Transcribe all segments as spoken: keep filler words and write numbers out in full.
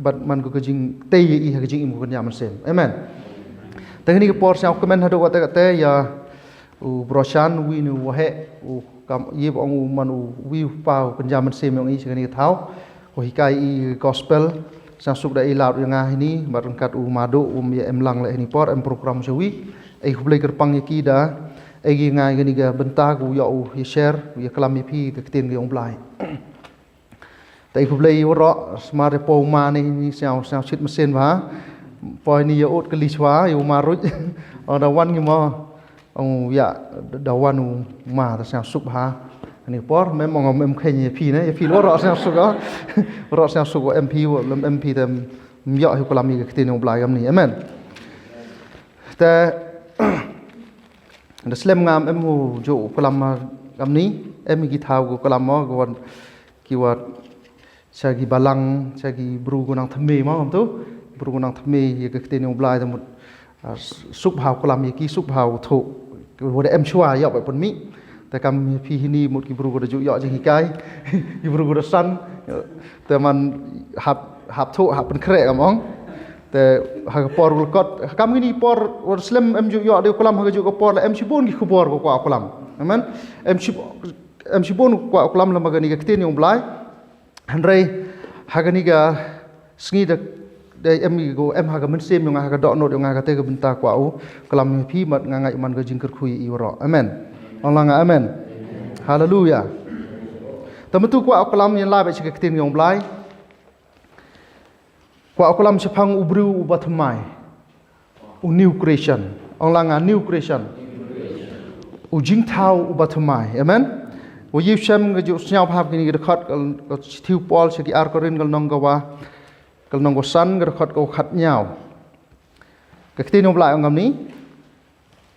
bad man ko ka jingtei ïa i ha ka jingim ko kynja mynsiem. Amen. Te kane ka por sngewkmen haduh katta katta ïa u Broshan, wi nu waheh u kam, ïa ba ong u man u wi u pa u kynja mynsiem ïong i sha kane ka thaw. Ko hikai i gospel, sngewsuk da i lad ïa nga hini, bad ryngkat u Madu, um ïa em lang leh hini por, em program sha wi. Ei khublei kyrpang ïa ki da ei ïa nga ïa kane ka bynta ko ïa u ïa share, u ïa klam ïa phi ka ktien ka ïong Blai. Te khublei waroh, sma re po ma ni, ni sngewsuk shit mynsiem bha. Poi ni ïa ut ka list wa, ïa u ma ruh. O da wan ngi mo. Ong ïa da wan u ma da sngewsuk bha. Ni por mem ong mem khen ïa phi ne, ïa phi waroh sngewsuk o. Waroh sngewsuk o em phi, lem em phi te ym ïoh hi u klam ïa ka ktien ïong Blai kam ni. Amen. Te da slem ngam em u ju u klam kam ni, em ki thaw ko klam mo, ko wan ki wat sha ki balang, sha ki bru ko nang thymme mo, kam tu? Bru ko nang thymme ïa ka ktien ïong Blai te mut, ah, suk bha u klam ïa ki, suk bha u thuh. Wa da em shuwa ïa ba pynmih. Te kam phi hini mut ki bru ko da ju ïoh jinghikai. Ki bru ko da san. Te man hap, hap thuh, hap pynkhreh kam ong. Te ha ka por ko kot, kam kini por wa da slem em ju ïoh de u klam ha ka ju ka por la em shibun ki khubor ko kwah u klam. Amen. Em shib-, em shibun kwah u klam la ma kani ka ktien ïong Blai. Hynrei ha kani ka sngi da, da em i ko em ha ka mynsiem ïong nga, ha ka dohnud ïong nga, kata ka bynta kwah u klam ïa phi, bad nga ngeit man ka jingkyrkhu ïa i waroh. Amen. Ong lang amen. Haleluya. Te mynta kwah u klam ïa la ba sha ka ktien ïong Blai. Kwah u klam shaphang u briew uba thymmai. U new creation. Ong lang a new creation. U jingthaw uba thymmai. Amen. Wa ïa shem ka ju sngewbha kini ka dkhot ka, ka shithi u Paul sha ki ar Korinth ka lynnong ka wa, ka lynnong ka san ka dkhot ka khathynñiew. Ka ktien ïong Blai ong kam ni.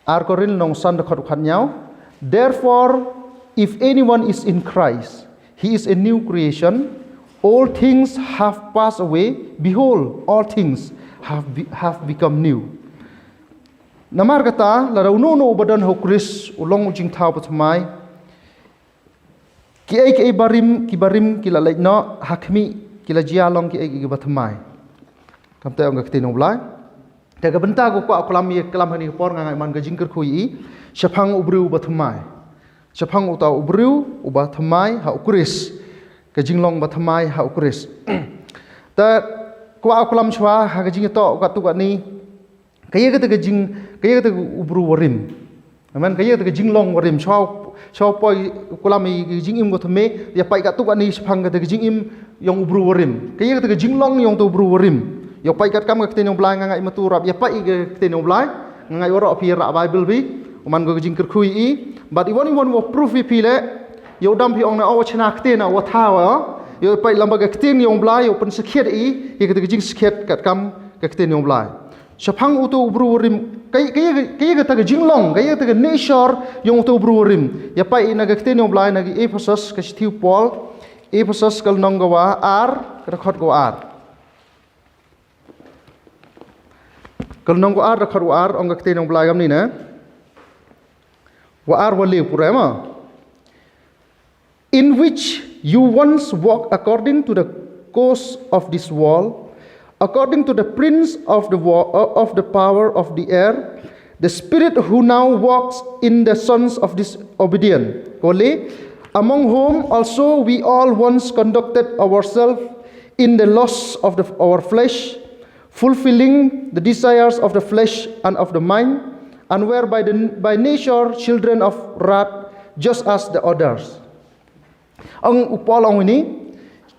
Ar Korinth lynnong san dkhot khathynñiew. Therefore, if anyone is in Christ, he is a new creation. All things have passed away. Behold, all things have, be, have become new. Namar kata, lada uno uno uba don ha u Khrist, u long u jingthaw ba thymmai. Kiei kiei barim, ki barim, ki la leit noh, ha khmih, ki la jia long kiei kiei ba thymmai. Kam te ong ka ktien ïong Blai. Te ka bynta ko kwah u klam ïa klam ha kani ka por nga ngeit man ka jingkyrkhu ïa i. Shaphang u briew uba thymmai. Shaphang uta u briew uba thymmai ha u Khrist. Ka jinglong ba thymmai ha u Khrist. Te kwah u klam shuwa ha ka jingïatoh katto katne. Kaei kata ka jing, kaei kata ka u briew warim. Amen. Kaei kata ka jinglong warim. Shuwa, shuwa poi u klam ïa ka jingim ko thymme, ïa peit katto katne shaphang kata ka jingim ïong u briew warim. Kaei kata ka jinglong ïong uta u briew warim. Ïa peit katkam ka ktien ïong Blai nga ngeit mynta rap ïa peit ka ktien ïong Blai. Nga ngeit waroh phi rah Bible phi. U man ko ka jingkyrkhu ïa i. Bad i wan i wan wa proof ïa phi leh. Ïa u dam phi ong na o wa chna ktien na wa thaw o. Ïa peit lamba ka ktien ïong Blai, ïa pynsakhiat i, ïa kata ka jingskhiat katkam ka ktien ïong Blai. Shaphang uta u briew warim, kaei, kaei, kaei kata ka jinglong, kaei kata ka nature ïong uta u briew warim. Ïa peit na ka ktien ïong Blai na ki Ephesos ka shithi u Paul, Ephesos ka lynnong ka wa ar, ka dkhot ka wa ar. Ka lynnong ka wa ar, dkhot wa ar, ong ka ktien ïong Blai kam ni ne. Wa ar wa le pura ma. In which you once walked according to the course of this world, according to the prince of the world, of the power of the air, the spirit who now walks in the sons of disobedience. Ka wa le, among whom also we all once conducted ourselves in the lusts of the, our flesh, fulfilling the desires of the flesh and of the mind, and were by, the, by nature children of wrath, just as the others. Ong u Paul ong ini,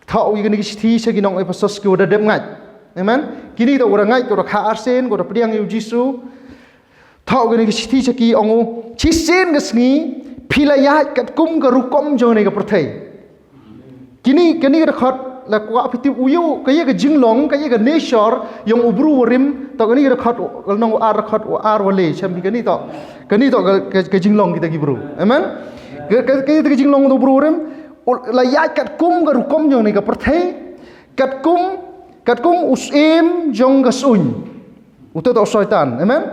thoh ïa kini ki shithi sha ki nong Ephesos ki wa da dep ngait. Amen. Kini ki wa da ngait, ki wa da kha arsien, ki wa da pdiang ïa u Jisu. Thoh kini ki shithi sha ki ong u, shisien ka sngi phi la ïaid katkum ka rukom jong kane ka pyrthei. Kini, kini ka dkhot la kwah phi tip u ïa u, kaei ka jinglong, kaei ka nature ïong u briew warim, thoh kini ka dkhot, ka lynnong wa ar, dkhot wa ar wa le, shem phi kini thoh. Kini thoh ka, ka, ka jinglong kita ki briew. Amen. Ka, ka, kaei ka jinglong u briew warim, u la ïaid katkum ka rukom jong kane ka pyrthei, katkum, katkum u syiem jong ka suiñ. Uta uta u Soitan. Amen.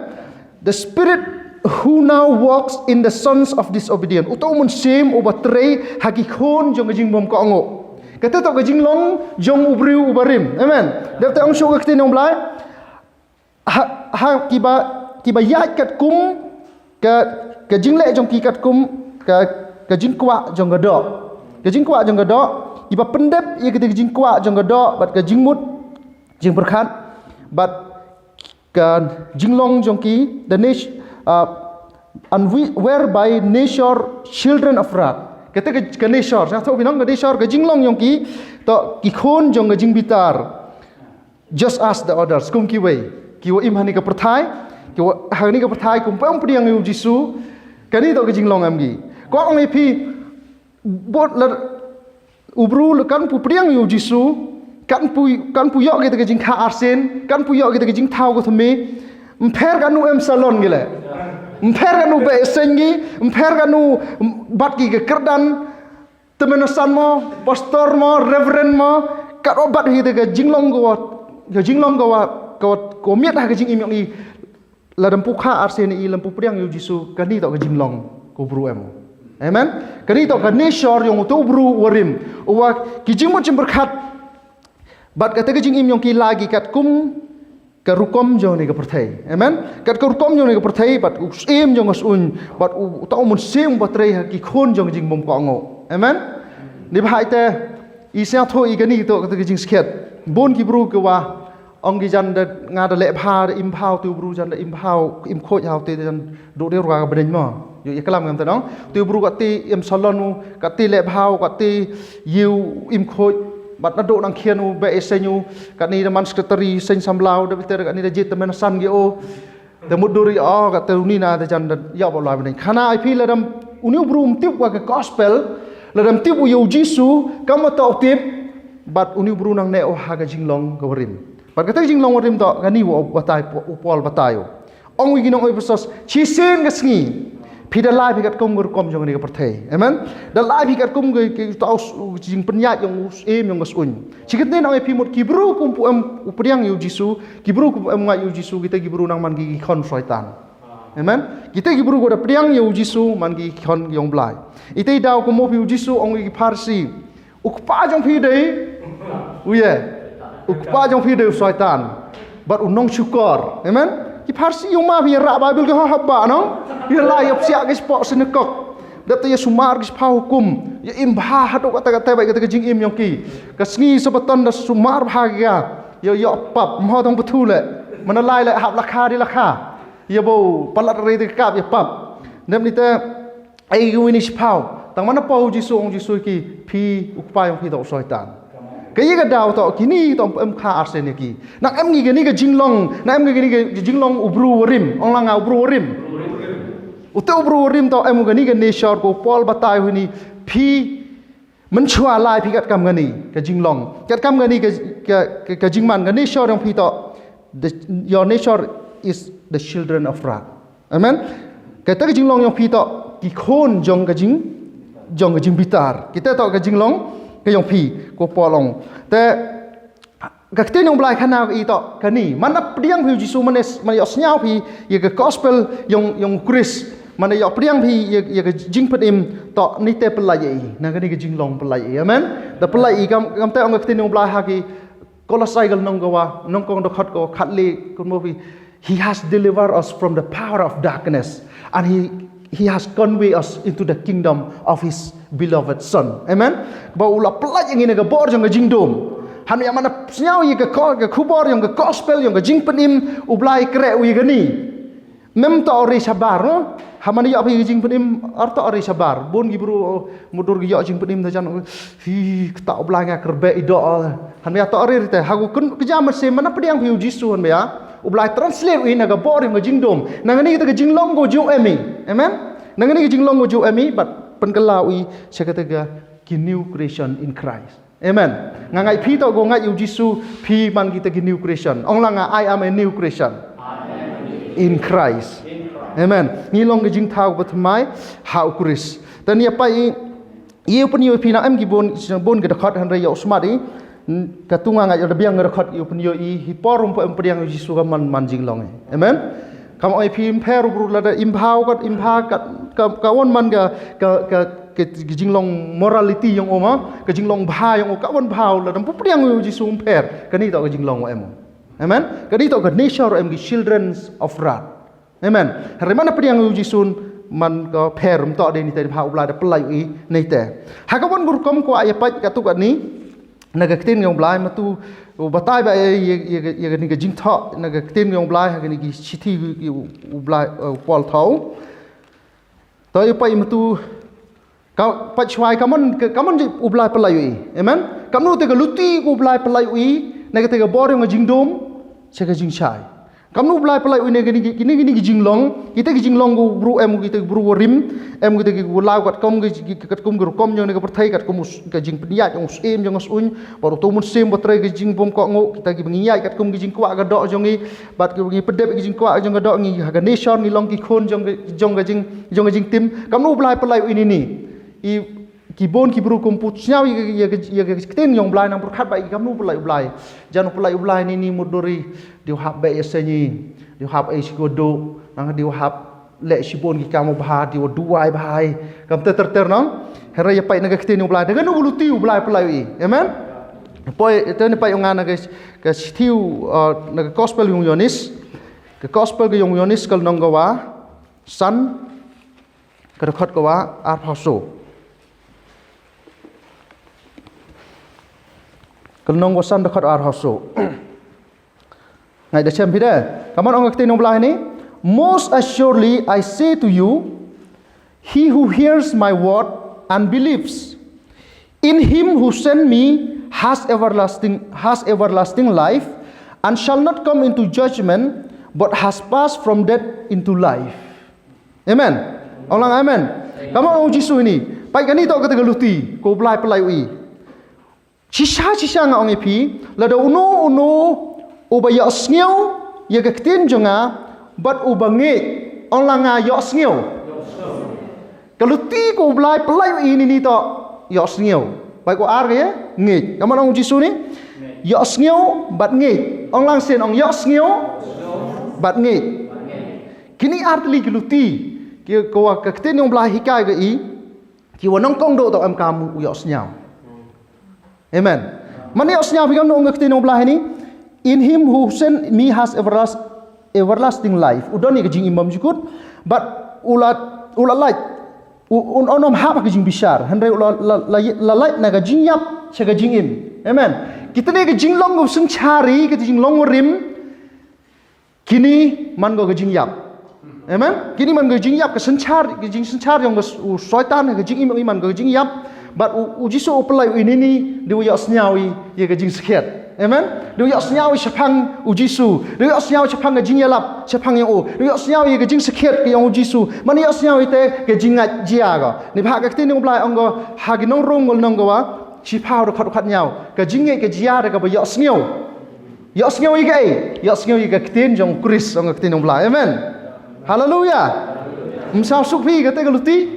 The spirit who now walks in the sons of disobedience. Uta u mynsiem uba trei ha ki khun jong ka jingbymkohnguh. Kata toh ka jinglong jong u briew uba rim. Amen. Dep te ong shuh ka ktien jong u Blai. Ha, ha kiba, kiba ïaid katkum ka, ka jingleh jong ki katkum ka, ka jingkwah jong ka doh. Ka jingkwah jong ka doh, kiba pyndep ïa kita ka jingkwah jong ka doh bad ka jingmut jingpyrkhat bad ka jinglong jong ki, the nat-, uh, and we, whereby nature children of wrath. Kata ka, ka nature, sngewthuh phi nong, ka nature, ka jinglong jong ki, toh ki khun jong ka jingbitar. Just as the others, kum kiwei kiwa im ha kane ka pyrthai, kiwa ha kane ka pyrthai kum pynpdiang ïa u Jisu. Kane toh ka jinglong em ki. Ko ong ïa phi, bad la u briew la kan pynpdiang ïa u Jisu, kan pyn, kan pynïoh kita ka jingkha arsien, kan pynïoh kita ka jingthaw ka thymme. Ym pher katno em salon ki leh, ym pher katno beh seng ki, ym pher katno bat ki ka kyrdan, tymmen basan mo, pastor mo, reverend mo, katno bat kita ka jinglong kawa, ka jinglong kawa, kawa, kawa miat ha ka jingim jong i. Lada ym pynïoh arsien ïa i, lada ym pynpdiang ïa u Jisu, kane toh ka jinglong ka u briew em. Amen. Kane toh ka nature jong uto u briew uba rim, uba ki jingmut jingpyrkhat bad kata ka jingim jong ki la ki katkum ka rukom jong kane ka pyrthei. Amen. Kat ka rukom jong kane ka pyrthei bad u syiem jong ka suiñ bad u, uto u mynsiem uba trei ha ki khun jong ka jingbymkohnguh. Amen. Neibhah ite, i sngewthuh ïa kane toh kata ka jingskhem. Bun ki briew kiwa ong ki jan da, nga da leh bha, da im bha, uto u briew jan da im bha, im khuid ha uto, da jan duh dei ruh ka bneng mo. Ïoh ïa klam ngam te nong. Uto u briew katte im salon u, katte leh bha u, katte ïew im khuid, bad naduh nang khian u beh ïa seng u, katne da man secretary seng samla u, da biter katne da jied tymmen basan ki u. Da mutdur ïa u, katte uni na da jan da ïoh ba u la bneng. Khana ïa phi, lada ym, uni u briew um tip wa ka gospel, lada ym tip u ïa u Jisu, kam wa toh u tip, bad uni u briew nang neh u ha ka jinglong kawa rim. Bad kata ka jinglong kawa rim toh, kane wa, wa batai, u Paul batai u. Ong u ïa ki nong Ephesos, shisien ka sngi phi da lai phi katkum ka rukom jong kane ka pyrthei. Amen. Da lai phi katkum ka, ka, ka, ka jingpynïaid jong u syiem jong ka suiñ. Shi kyntien ong ïa phi mut ki briew kum pu em u pdiang ïa u Jisu, ki briew kum pu em ngait ïa u Jisu, kita ki briew nang man ki, ki khon Soitan. Amen. Kita ki briew kiwa da pdiang ïa u Jisu man ki, ki khon jong u Blai. Ite i daw kum u phi, u Jisu ong ïa ki Pharisi, u kpa jong phi dei u ïa, u kpa jong phi dei u Soitan bad u nongshukor. Amen. Ki Pharisi, ïa u ma phi ïa rah Baibl ki ha haba nong, ïa la ïa psiah ki spok sinagog, dep te ïa sumar ki spah hukum, ïa im bha haduh katta katta bad kata ka jingim jong ki. Ka sngi Sabaton da sumar bha ki, ïa, ïa pap, mo tang bthu leh. Mana lai leh hap lakha ri lakha, ïa bou palat ri te kap ïa pap. Dep ni te ai ki wini spah. Tang mana pau Jisu, ong Jisu ki, phi u kpa jong phi toh u Soitan. Ka ïa ka daw toh kini toh em kha arsien ïa ki. Nang em ngi kani ka jinglong, nang em ngi kani ka jinglong u briew uba rim, ong lang nga u briew uba rim. Uto u briew uba rim toh em u kani ka nature ko Paul batai u hini, phi mynshuwa lai phi katkam kani ka jinglong, katkam kani ka, ka, ka, ka jingman, ka nature jong phi toh, the, your nature is the children of wrath. Amen. Kata ka jinglong jong phi toh ki khun jong ka jing, jong ka jingbitar. Kita toh ka jinglong ka jong phi, ko Paul ong. Te ka ktien jong u Blai khana i toh kani. Mana pdiang phi u Jisu, mana, mana ïoh sñiaw phi ïa ka gospel jong, jong u Khrist, mana ïoh pdiang phi ïa, ïa ka jingpynim toh ni te pynlait ïa i. Na kani ka jinglong pynlait ïa i. Amen. Da pynlait ïa i kam, kam te ong ka ktien jong u Blai ha ki Kolosai ka lynnong kawa, nyngkong dkhot kawa khatlai, kumno phi, He has delivered us from the power of darkness and he, he has conveyed us into the kingdom of his beloved Son. Amen. Ba u la pynlait ïa ngi na ka bor jong ka jingdum. Hangne mana sñiaw ïa ka ko-, ka khubor jong ka gospel jong ka jingpynim, u Blai khreh u ïa kani. Mem toh ri shabar, no? Ha mana ïoh phi ka jingpynim, ar toh ri shabar. Bun ki briew, oh, mutdur ki ïoh jingpynim da jan, hi, kata u Blai nga kyrbe i doh. Hangne toh ri te, ha ku kun, ka jam se mana pdiang phi u Jisu hangne. U Blai translate u i na ka bor jong ka jingdum. Na kani kata ka jinglong ko ju em i. Amen. Na kani ka jinglong ko ju em i, bad pynkylla u i sha kata ka ki new creation in Christ. Amen. Nga ngait phi toh ko ngait ïa u Jisu, phi man kita ki new creation. Ong lang nga, I am a new creation in Christ. Amen. Ngi long ka jingthaw ba thymmai ha u Khrist. Te ngi ïa peit i, ïa u pynïoh i phi nang em ki bun, bun ki dkhot hynrei ïa u smat i. Ka tu nga ngait ïa u da biang ki dkhot ïa u pynïoh i, hi por um pdiang ïa u Jisu ka man, man jinglong i. Amen. Kam ong i phi ym pher u briew lada im bha u kat, im bha kat, ka, ka wan man ka, ka, ka ka, ka jinglong morality jong u mo, ka jinglong bha jong u, ka wan bha u, lada ym pdiang ïa u Jisu ym pher. Kane toh ka jinglong u em. Amen. Kane toh ka nature em ki children of wrath. Amen. Hynrei man pdiang ïa u Jisu man ka pher, ym toh dei nangta, bha u Blai da pynlait u i nangta. Ha ka wan ka rukom ko ïa peit katto katne na ka ktien jong u Blai, mynta u batai ba ïa, ïa, ïa, ïa kane ka jingthoh na ka ktien jong u Blai ha kane ki shithi u, u Blai, eh, u Paul thoh. To ïa peit mynta ka, peit shwa ka mon, ka, ka mon u Blai pynlait u i. Amen. Ka mon te ka luti ko u Blai pynlait u i na kata ka bor jong ka jingdum sha ka jingshai. Ka mon u Blai pynlait u i na kine, kine, kine ki jinglong, kita ki jinglong ko u bru em, kita ki bru ko rim em, kita ki ko law katkum ki, ki, katkum ki rukom jong ka pyrthei, katkum u s-, ka jingpynïaid jong u syiem jong u suiñ, bad uto u mynsiem ba trei ka jingbymkohnguh, kita kiba ngi ïaid katkum ki jingkwah ka doh jong ngi, bad kiba ngi pyndep ki jingkwah jong ka doh, ngi ha ka nation ngi long ki khun jong ka, jong ka jing, jong ka jingtim. Ka mon u Blai pynlait u i ine, i ki bun ki bru kum put sñiaw ïa, ïa, ïa, ïa ka ktien jong u Blai, nang pyrkhat ba i ka mon u pynlait u Blai. Jan u pynlait u Blai ine, ine mut duri, dei u hap beh ïaseng, dei u hap ai shi ko duh, nang dei u hap leh shibun ki kam bha, dei u duwai bha. Kam ter ter ter nang. Hynrei ïa peit na ka ktien jong u Blai, da kano ka luti u Blai pynlait u i. Amen. Poi te ne peit ïa nga na ka, ka shithi, uh, na ka gospel jong u Ïoannis. Ka gospel ka jong u Ïoannis ka lynnong ka wa san, ka dkhot ka wa arphew saw. Ka lynnong wa san dkhot arphew saw. Ngai da shem phi de. Ka mon ong ka ktien jong u Blai ine, "Most assuredly I say to you, he who hears my word and believes in him who sent me has everlasting, has everlasting life, and shall not come into judgment, but has passed from death into life." Amen. Ong lang amen. Ka mon ong u Jisu ine. Peit kane toh kata ka luti ko u Blai pynlait u i. Shisha, shisha nga ong ïa phi, lada uno uno uba ïohsngew ïa ka ktien jong nga bad uba ngeit. Ong lang nga ïohsngew. Ka luti ko u Blai pynlait u i ine toh ïohsngew. Peit ko ar ka ïa ngeit. Ka mon ong u Jisu ine, ïohsngew bad ngeit. Ong lang sien, ong ïohsngew bad ngeit. Kine ar tylli ki luti ki, ko wa ka ktien jong u Blai hikai ka i, ki wa nyngkong duh toh em kam u ïohsngew. Amen. Man ïohsngew phi kam, ong ka ktien jong u Blai ine, "In him who sent me has everlast-, everlasting life." U don ïa ka jingim bymjukut, bad u la, u la lait, u, un, un ym hap ha ka jingbishar, hynrei u la, la, la, la lait na ka jingïap sha ka jingim. Amen. Kita ne ka jinglong ka synshar, kita jinglong rim, kine man ko ka jingïap. Amen. Kine man ko ka jingïap, ka synshar, ka jingsynshar jong ka s-, u Soitan, ka jingim man ko ka jingïap. Bad u, u Jisu u pynlait u ine, dei u ïohsngew ïa ka jingskhem. Amen. Dei u ïohsngew shaphang u Jisu. Dei u ïohsngew shaphang ka jingïalap shaphang ïa u. Dei u ïohsngew ïa ka jingskhem ka jong u Jisu. Man ïohsngew ïa te ka jingngeit jia ko. Neibhah ka ktien jong u Blai ong ko ha ki nong Rom ko lynnong ka wa shiphew dkhot khathynñiew. Ka jingngeit ka jia da kaba ïohsngew. Ïohsngew ïa kaei? Ïohsngew ïa ka ktien jong u Khrist, ong ka ktien jong u Blai. Amen. Haleluya. Ym sngewsuk phi kata ka luti.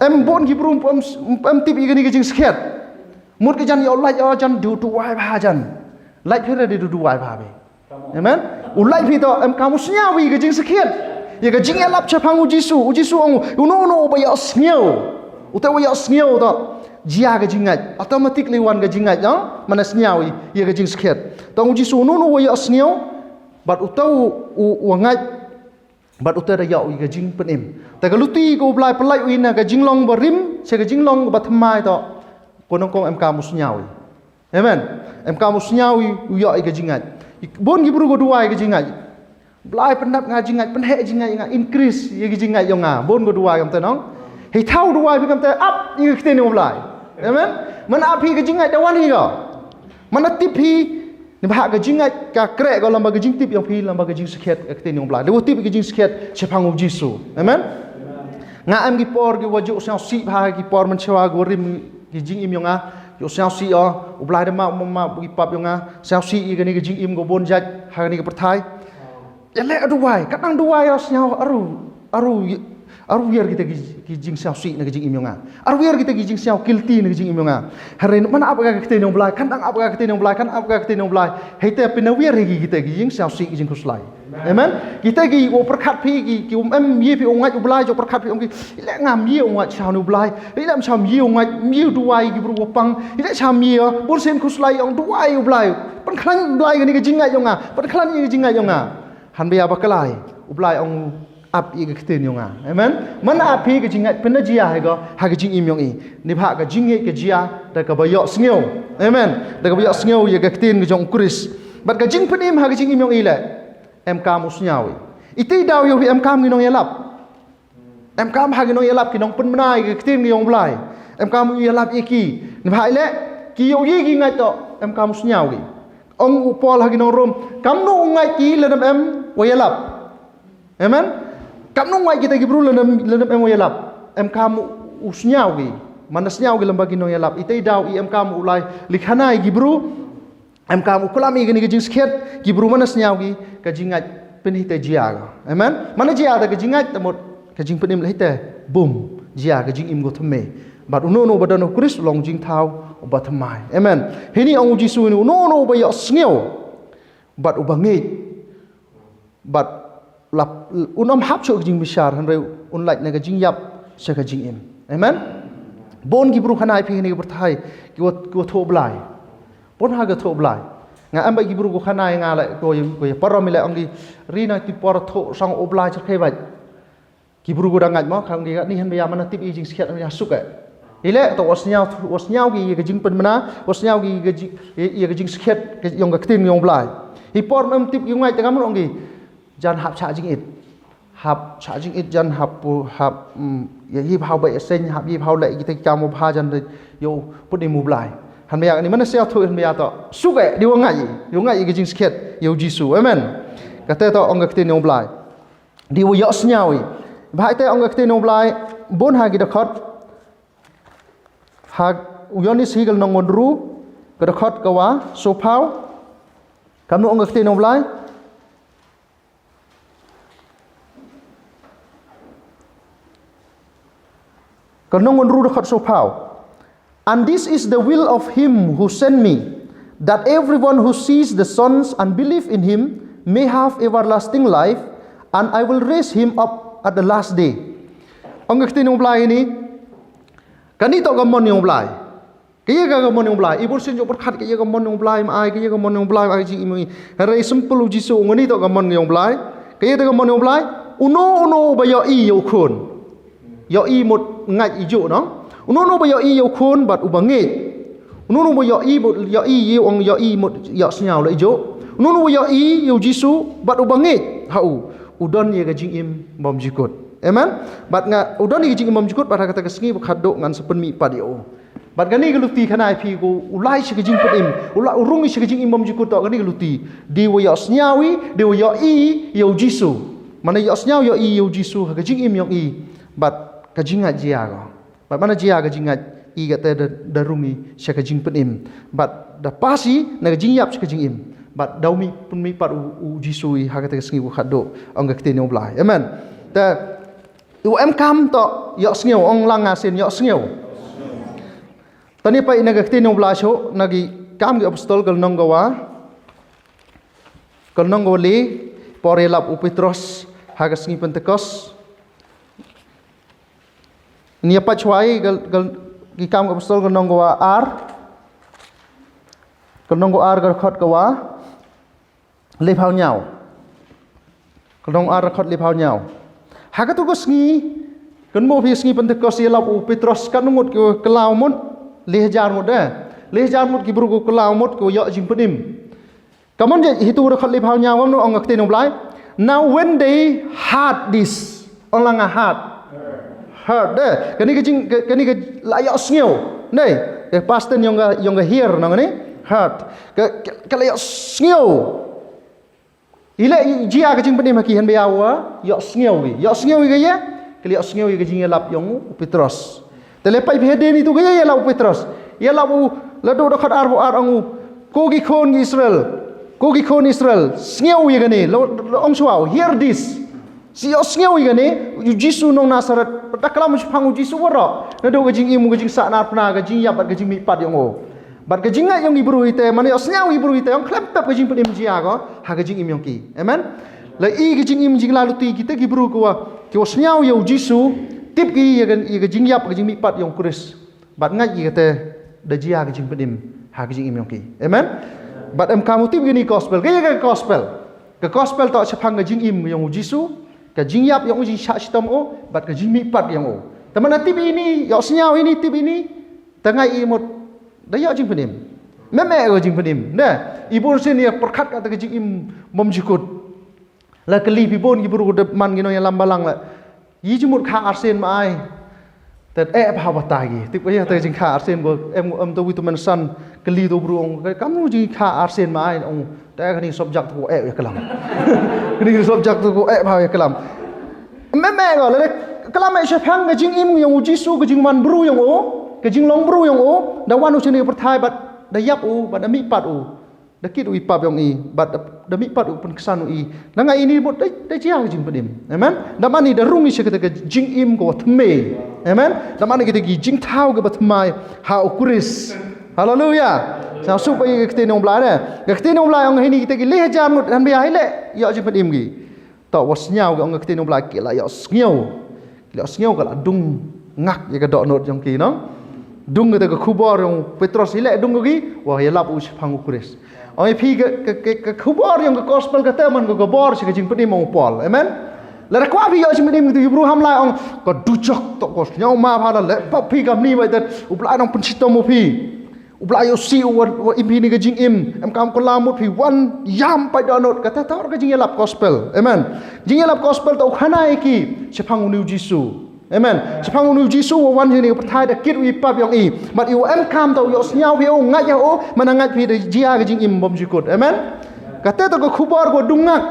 Em bun ki bru ym, ym tip ïa kane ka jingskhem. Mut ka jan ïoh lait, ïoh jan du duwai bha jan. Lait phi re, dei du duwai bha phi. Amen. U lait phi toh em kam u sngew ïa ka jingskhem. Ïa ka jingïalap shaphang u Jisu. U Jisu ong, uno uno uba ïohsngew. Uta uba ïohsngew toh jia ka jingngeit. Automatically wan ka jingngeit, no? Man sngew ïa ka jingskhem. Tang u Jisu, uno uno uba ïohsngew, bad uta u, u, uba ngeit, bad uta da ïoh ïa ka jingpynim. Te ka luti ko u Blai pynlait u i na ka jinglong ba rim sha ka jinglong ba thymmai toh, ko nyngkong em kam u sngew ïa. Amen. Em kam u sngew ïa, u ïoh ïa ka jingngeit. Bun ki bru ko duwai ka jingngeit. Blai pyndap nga jingngeit, pynheh jingngeit nga, increase ïa ka jingngeit jong nga. Bun ko duwai kumta, no? Hei thaw duwai phi kumta, ap ïa ka ktien jong u Blai. Amen. Man ap phi ka jingngeit da wan hi ko. Man tip phi, neibhah ka jingngeit ka kreh ko lyngba ka jingtip jong phi, lyngba ka jingskhem ka ktien jong u Blai. Dei u tip ka jingskhem shaphang u Jisu. Amen. Nga em ki por ki wa ju sngewsih bha, ki por mynshuwa ki wa rim ki jingim jong nga, ju sngewsih, oh, u Blai da map, map, map ki pap jong nga, sngewsih ïa kane ka jingim ka bun jait ha kane ka pyrthai. Ïa leh duwai, katno duwai, oh, sngew aru, aru, Arwiar kita ki, ki jingsngewsih na ka jingim yong nga. Arwiar kita ki jingsngew guilty na ka jingim yong nga. Hynrei man ap ka ktien yong u Blai, kan dang ap ka ktien yong u Blai, kan ap ka ktien yong u Blai. Hei te pynwiar hi ki kita ki jingsngewsih ki jingkhuslai. Amen. Kita ki u pyrkhat phi ki, ki um em ye phi u ngait u Blai, jo pyrkhat phi ong ki, "Ile ngam ye u ngait shaw ni u Blai. Ile ngam shaw ye u ngait, ye u duwai ki bru wa pang. Ile shaw ye, bun sien khuslai ong duwai u Blai. Pynkhlaiñ u Blai kani ka jingngait yong nga. Pynkhlaiñ ye ka jingngait yong nga." Hynrei ba klai, u Blai ong ap ïa ka ktien yong nga. Amen. Man ap hi ka jingngeit pynjia ha ka, ha ka jingim yong i. Neibhah ka jingngeit ka jia da kaba ïohsngew. Amen. Da kaba ïohsngew ïa ka ktien ka jong u Khrist. Bad ka jingpynim ha ka jingim yong i le, em kam u sngew i. Iti daw ïoh hi em kam ngi nongïalap. Em kam ha ki nongïalap ki nongpynbna ïa ka ktien ka jong u Blai. Em kam u ïalap ïa ki. Neibhah i le, ki ïoh ïa ki ngeit to, em kam u sngew ki. Ong u Paul ha ki nong Rom, kam no u ngeit ki lada em wa ïalap. Amen. Kam no ngeit kita ki bru lada em, lada em wa ïalap. Em kam u sngew ki. Man da sngew ki lem bad ki nongïalap. Ita i daw i em kam u lai likhana ïa ki bru. Em kam u klam ïa kani ka jingskhem ki bru man da sngew ki ka jingngeit pynhitei jia ka. Amen. Man da jia da ka jingngeit ta mut ka jingpynim la hitei bum jia ka jingim ko thymmai. Bad uno uno ba don u Khrist long jingthaw uba thymmai. Amen. Hini ong u Jisu hini uno uno uba ïohsngew bad uba ngeit. Bad lap un ym hap shuh ka jingbishar hynrei un lait na ka jingïap sha ka jingim. Amen. Bun ki bru khana ïa phi ha kane ka pyrthei ki wa, ki wa thoh Blai. Bun ha ki thoh Blai. Nga em ba ki bru ko khana ïa nga le ko, ko ïa parom ïa le ong ki ri na ti por thoh sang u Blai cherkhei bad. Ki bru ko dang ngait mo khang ki ni hynrei ïa man tip ïa jingskhem ïa suk eh. Ile to wa sngew, wa sngew ki ïa ka jingpynbna, wa sngew ki ïa ka jing, ïa ka jingskhem ka jong ka ktien jong u Blai. Hi por mem tip ki ngait te kam ong ki jan hap cha jingit. Hap cha jingit jan hap pu hap, mm, ïa hi bhaw ba ïa seng hap hi bhaw le kita ki kam u bha jan de ïa u put i mu Blai. Hynrei ïa ni man sngew thu hynrei ïa to. Suk eh di wa ngait, di wa ngait ïa ka jingskhem ïa u Jisu. Amen. Kata to ong ka ktien jong u Blai. Di wa ïohsngew i. Bha ite ong ka ktien jong u Blai bun ha ki dkhot. Ha u Ïoannis hi ka lynnong wa hynriew ka dkhot ka wa sawphew. Kam no ong ka ktien jong u Blai. Ka lynnong wa hynriew dkhot sawphew. And this is the will of him who sent me, that everyone who sees the Son and believe in him may have everlasting life, and I will raise him up at the last day. Ong ka ktien jong u Blai ni, kani to ka mon jong u Blai. Ka ïa ka mon jong u Blai, i bun sien jong pyrkhat ka ïa ka mon jong u Blai ma ai, ka ïa ka mon jong u Blai ma ai jingim i. Hynrei simple u Jisu ong kani to ka mon jong u Blai. Ka ïa to ka mon jong u Blai, uno uno uba ïohi ïa u khun. Ïohi mut ngait i ju no. Uno uno uba ïohi ïa u khun bad uba ngeit. Uno uno uba ïohi mut ïohi ïa ong ïohi mut ïohsngew la i ju. Uno uno uba ïohi ïa u Jisu bad uba ngeit ha u, u don ïa ka jingim bymjukut. Amen. Bad nga u don ïa ka jingim bymjukut bad ha kata ka sngi ba khadduh ngan sa pynmih pat ïa u. Bad kani ka luti khana ïa phi ko u lai sha ka jingpynim, u lai u rung sha ka jingim bymjukut to kani ka luti. Di wa ïohsngew i, di wa ïohi ïa u Jisu. Mane ïohsngew ïohi ïa u Jisu ha ka jingim jong i. Bad ka jingngeit jia ko. Bad man da jia ka jingngeit i kata da, da rung i sha ka jingpynim. Bad da pass i na ka jingïap sha ka jingim. Bad da u mih pynmih pat u, u Jisu i ha kata ka sngi ko khadduh ong ka ktien jong u Blai. Amen. Te u em kam to ïohsngew ong lang nga sien ïohsngew. Tani pa i na ka ktien jong u Blai shuh na ki Kam ki Apostol ka lynnong ka wa. Ka lynnong ka wa le por ïalap u Petros ha ka sngi Pentekost. Ni pat shwai ka, ka, ki Kam ki Apostol ka lynnong ka wa ar. Ka lynnong ka wa ar ka dkhot ka wa le phaw ñiaw. Ka lynnong ar dkhot le phaw ñiaw. Ha katu ka sngi, kan mo phi sngi Pentekost ïalap u Petros kan ngut ki kyllaw mut le hajar mut de. Le hajar mut ki bru ki kyllaw mut ki ïoh jingpynim. Ka mon je hitu da khot le phaw ñiaw kam no ong ka ktien u Blai. Now when they heard this, ong lang nga heard. Heard de. Kani ka jing, ka, kani ka la ïohsngew. Nei, ka past tense yong ka, yong ka hear nong ni. Heard. Ka, ka, ka la ïohsngew. Ile jia ka jingpynim ha ki hynrei wa ïohsngew ki. Ïohsngew ki ka ïa. Ka la ïohsngew ki ka jingïalap yong u Petros. Te le pait phi hadien itu ka ïa ïalap u Petros. Ïalap u la do da khot ar phew ar ong u. Ko ki khun ki Israel. Ko ki khun Israel. Sngew ïa kane. Lo, lo ong shwa u. Hear this. Shi ïohsngew ïa kane, u Jisu nong Nasaret, bad da klam shaphang u Jisu waroh. Naduh ka jingim, ka jingsahnarphna, ka jingïap, bad ka jingmihpat ïong u. Bad ka jingngeit ïong ki briew hi te, mane ïohsngew ki briew hi te, ong khlem pep ka jingpynim jia ko, ha ka jingim ïong ki. Amen. La i ka jingim jinglaluti kita ki briew kiwa, kiwa sñiaw ïa u Jisu, tip ki ïa ka, ïa ka jingïap, ka jingmihpat ïong u Khrist. Bad ngait ïa kata da jia ka jingpynim ha ka jingim ïong ki. Amen. Bad em kam u tip ïa kane gospel. Ka ïa ka gospel. Ka gospel toh shaphang ka jingim ïong u Jisu, ka jingïap ïong u, jingshah shitom u, bad ka jingmihpat ïong u. Te mynta tip ïa ini, ïohsngew ïa ini, tip ïa ini, te ngait i mut da ïoh jingpynim. Mem eh ka jingpynim. Ne, i bun sien ïa pyrkhat kata ka jingim bymjukut. La kylli phi bun ki briew da man ki nongïalam balang la. Yi jingmut kha arsien ma ai. Te eh bha bata ki. Tip ïa te jingkha arsien ko em em to witu mensan kylli to briew ong kam nu jingkha arsien ma ai ong te kani subject ko eh ïa klam. Kani subject ko eh bha ïa klam. Mem eh ko la klam eh shaphang ka jingim ïong u Jisu ka jingwan briew ïong u ka jinglong briew ïong u da wan u shane pyrthai bad da ïap u bad da mihpat u. Da kit u i pap ïong i, bad da, da mihpat u pynksan u i. Da ngai ini mut da, da jia ka jingpynim. Amen. Da man i da rung i sha kata ka jingim ko thymmai. Amen. Da man i kata ki jingthaw ka ba thymmai ha u Khrist. Haleluya. Sa suk ba i ka ktien ong Blai ne. Ka ktien ong Blai ong hini kita ki leh hajar ngut han bia hi leh. Ïa jingpynim ki. Toh wa sñiaw ki ong ka ktien u Blai ki la ïohsngew. Ki la ïohsngew ka la dung ngak ïa ka dohnud ïong ki no. Dung kata ka khubor ïong Petros i leh dung ki wa ïalap u shaphang u Khrist. Ong ïa phi ka, ka, ka, ka khubor ïong ka gospel kata man ka khubor sha ka jingpynim ong Paul. Amen. Lada kwah phi ïoh jingpynim ki briew ham lai ong ka dujok toh ko sñiaw ma pha la leh pap phi kam ni bai tat u Blai nong pynshitom u phi. U Blai u si u wa, wa im phi ni ka jingim. Em kam ko la mut phi wan ïam pai dohnud kata toh ka jingïalap gospel. Amen. Jingïalap gospel toh u khana ïa ki shaphang u ni u Jisu. Amen. Shaphang u ni u Jisu wa wan jingni ka pyrthai da kit u i pap ïong i. Mat i u em kam toh u ïohsngew phi u ngait ïa u man ngait phi da jia ka jingim bymjukut. Amen. Kata toh ka khubor ko dung ngak.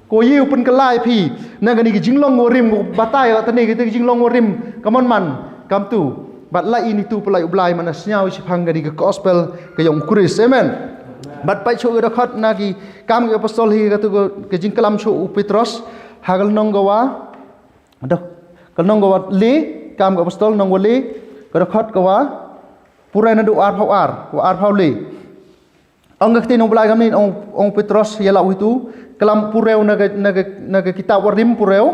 Ko ïa u pynkylla ïa phi na kani ka jinglong warim ko batai ka tani ka jinglong warim ka mon man kam tu bad lai ini tu pynlai u Blai man sñiaw shaphang kani ka gospel ka ïong u Khrist. Amen. Bad pai shu ka dkhot na ki Kam ki Apostol hi ka tu ka jingklam shu u Petros ha ka lynnong ka wa da ka lynnong ka wa le Kam ki Apostol lynnong wa le ka dkhot ka wa pure na du arphaw ar wa arphaw le. Ong ka ktien u Blai kamni ong, ong Petros ïa la u hitu klam purew na ka, na ka, na ka kitab warim purew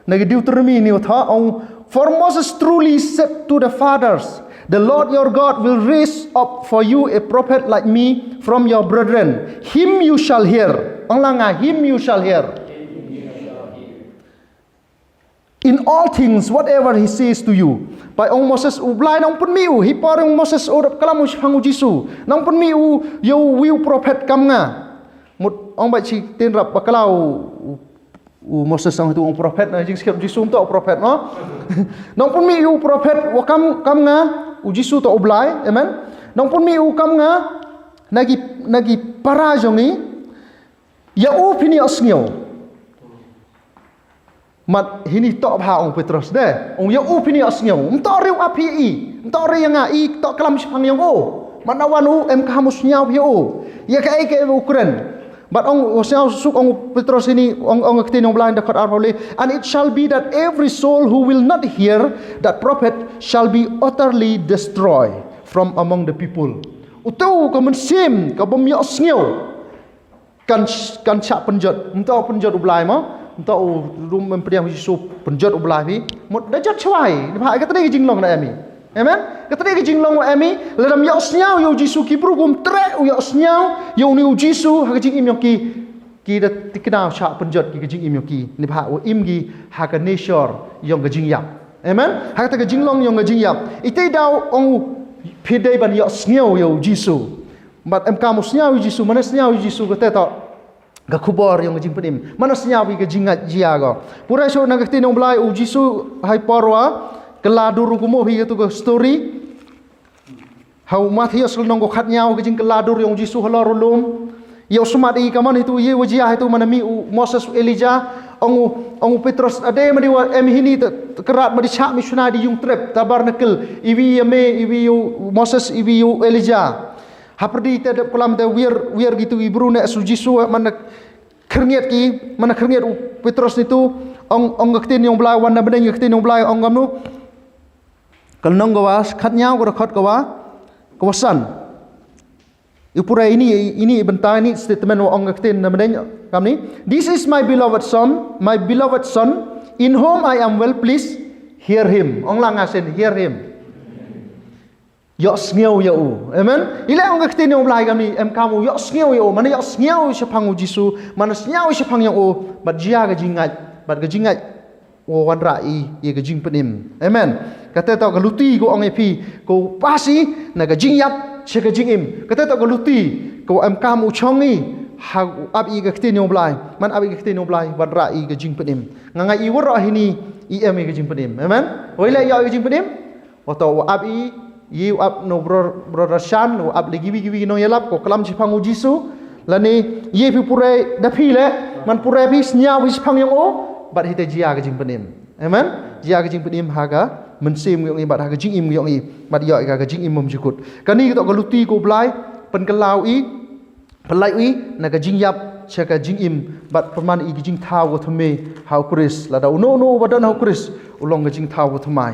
na ka Deuteronomy ni u tha ong, "For Moses truly said to the fathers, the Lord your God will raise up for you a prophet like me from your brethren. Him you shall hear." Ong la nga, "Him you shall hear." In all things, whatever he says to you. Pai ong Moses u Blai nang pynmih u, hi por ong Moses u dap kalam u shaphang u Jisu. Nang pynmih u, ïa u wi u prophet kam nga. Mut ong bai chi tin rap bakla u, u, u Moses nang tu ong prophet na jingskhem Jisu um to prophet no. Nang pynmih u prophet wa kam, kam nga, u Jisu to u Blai, amen. Nang pynmih u kam nga, nagi, nagi para jong i, ïa u phin ïohsngew. Mat hini toh bha ong Petros de. Ong ïa u phin ïohsngew. Ym toh riew ap hi i. Ym toh riew ïa nga i toh kalam shaphang ïong u. Mat na wan u em ka ham u sñiaw hi u. Ïa ka ei ka u kren. Bad ong u sñiaw suk ong Petros hini ong ong ka ktien ong Blai da khot arphaw le. And it shall be that every soul who will not hear that prophet shall be utterly destroyed from among the people. Utu ka mynsiem ka bym ïohsngew. Kan, kan shah pynjot. Ym toh pynjot u Blai mo. Ym toh u rum em pdiang Jisu pynjot u Blai phi. Mut da jot shwai. Ni pha ka tadi ka jinglong na em i. Amen. Ka tadi ka jinglong wa em i. Lada ym ïohsngew ïa u Jisu ki briew kum treh u ïohsngew ïa u ni u Jisu ha ka jingim ïong ki. Ki da tikna shah pynjot ki ka jingim ïong ki. Ni pha u im ki ha ka neshor ïong ka jingïap. Amen. Ha kata ka jinglong ïong ka jingïap. Ite daw ong phi dei ban ïohsngew ïa u Jisu. Bad em kam u sñiaw ïa u Jisu, mane sñiaw ïa u Jisu kata toh ka khubor ïong ka jingpynim. Mane sñiaw ïa ka jingngait jia ko. Pura shu na ka ktien ong Blai u Jisu hai por wa kylla dur u kumo hi katu ka story. Ha u Mathaios lynnong ko khatñiaw ka jingkylla dur ïong u Jisu halor u lum. Ïa u smat i kamon hitu ïa wa jia hitu mane mih u Moses u Elijah ong u ong u Petros ade madi wa em hini te krat madi shah mishonari di yung trep tabernacle iwi ïa me iwi ïa u Moses iwi ïa u Elijah. Hapyrdi te dep klam te wir wir gitu i bru ne su Jisu man khyrngiat ki, man khyrngiat u Petros nitu, ong, ong ka ktien yong Blai, wan na bneng ka ktien yong Blai, ong kamnu. Ka lynnong ka wa khatnyaw, ka dkhot ka wa, ka wa san. I pura ini, ini bynta ini statement wa ong ka ktien na bneng kamni. "This is my beloved son, my beloved son, in whom I am well pleased. Hear him." Ong lang nga sien, "Hear him." Ïohsngew ïa u. Amen. Ila ong ka ktien yong Blai kamni, em kam u ïohsngew ïa u. Mane ïohsngew shaphang u Jisu, mane sngew shaphang yong u, bad jia ka jingngeit, bad ka jingngeit u wanrah i ïa ka jingpynim. Amen. Kata to ka luti ko ong ïa phi, ko pasi na ka jingïap sha ka jingim. Kata to ka luti ko em kam u chong i ha u ap i ka ktien yong Blai, man ap i ka ktien yong Blai, wanrah i ka jingpynim. Nga ngai i waroh hini i em i ka jingpynim. Amen. Wei la ïa i ka jingpynim. Wato u ap i, i u ap no bror, bror Rashan, u ap le kiwi kiwi nongïalap, ko klam shaphang u Jisu. Lane i phi pure da phi le, man pure phi sngew phi shaphang yong u, bad hite jia ka jingpynim. Amen. Jia ka jingpynim ha ka mynsiem yong i, bad ha ka jingim yong i, bad ïa ka, ka jingim mom jukut. Kani ka to ka luti ko Blai, pynkylla i, pynlait i na ka jingïap sha ka jingim, bad pynman i ka jingthaw ka thymme ha u Khrist. Lada uno uno ba don ha u Khrist, u long ka jingthaw ka thymmai.